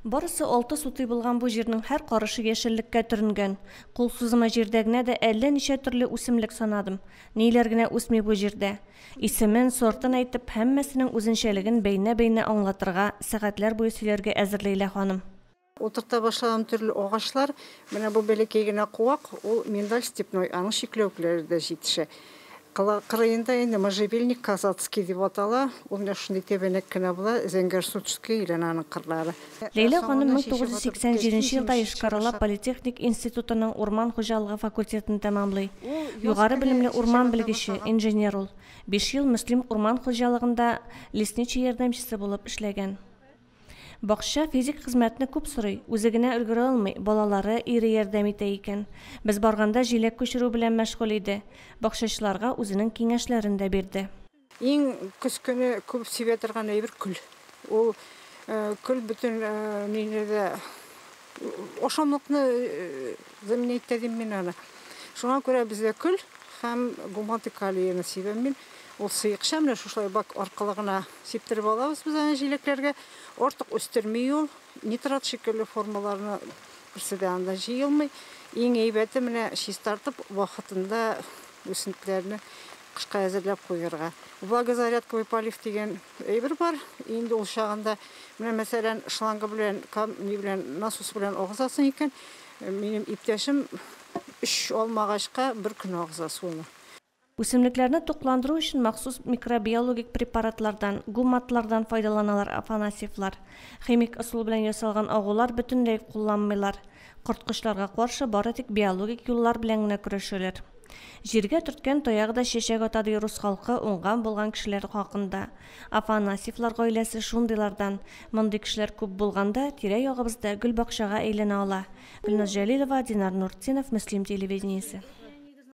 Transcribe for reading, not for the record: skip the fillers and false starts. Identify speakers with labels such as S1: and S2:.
S1: Барысы 6 сутый булган бу җирнең һәр карышы яшеллеккә төренгән. Кул сузымы җирдә генә дә әллә ничә төрле үсемлек санадым. Ниләр генә үсми бу җирдә. Исемен, сортын әйтеп, һәммәсенең үзенчәлеген бәйнә-бәйнә аңлатырга, сәгатьләр буе сөйләргә әзер Ләйлә ханым.
S2: Утырта башлаган төрле агачлар, менә бу бәләкәй генә куак, ул миндаль степной, аның чикләвекләре дә җитешә. Кырыенда инде можжевельник казацкий дип атала, ул менә шундый тәбәнәк кенә була, зәңгәрсу төскә әйләнә аның кырлары.
S1: Ләйлә ханым 1987 елда Йошкар-Ола политехник институтының урман хуҗалыгы факультетын тәмамлый. Югары белемле урман белгече, инженер ул. 5 ел Мөслим урман хуҗалыгында лесничий ярдәмчесе булып эшләгән. Бакча физик хезмәтне күп сорый, үзе генә өлгерә алмый, балалары, ире ярдәм итә икән. Без барганда җиләк күчерү белән мәшгуль иде. Бакчачыларга үзенең киңәшләрен дә бирде.
S2: Иң көз көне күп сибә торган әйбер көл. Ул көл бөтен мине дә ашамлыкны заменять итә дим мин аны. Шуңа күрә бездә көл һәм гумат калийны сибәм мин. Ул сыекча менә шушылай бак аркылы гына сиптереп алабыз без аны җиләкләргә. Артык үстерми ул, нитрат шикелле формаларны берсе дә анда җыелмый. Иң әйбәте менә чистартып вакытында үсентеләрне кышка әзерләп куярга. Влагозарядковый полив дигән әйбер бар. Инде ул чагында менә мәсәлән шланга белән, ни белән, насос белән агызасың икән, минем иптәшем 3 алмагачка бер көн агыза суны.
S1: Үсемлекләрне тукландыру өчен махсус микробиологик препаратлардан, гуматлардан файдаланалар Афанасьевлар. Химик ысул белән ясалган агулар бөтенләй кулланмыйлар. Корткычларга каршы бары тик биологик юллар белән генә көрәшәләр. Җиргә төрткән таягы да чәчәк ата ди рус халкы уңган булган кешеләр хакында. Афанасьевлар гаиләсе шундыйлардан. Мондый кешеләр күп булганда, тирә-ягыбызда гөл бакчага әйләнә ала. Гөлназ Җәлилова, Динар Нуртдинов, Мөслим телевидениесе.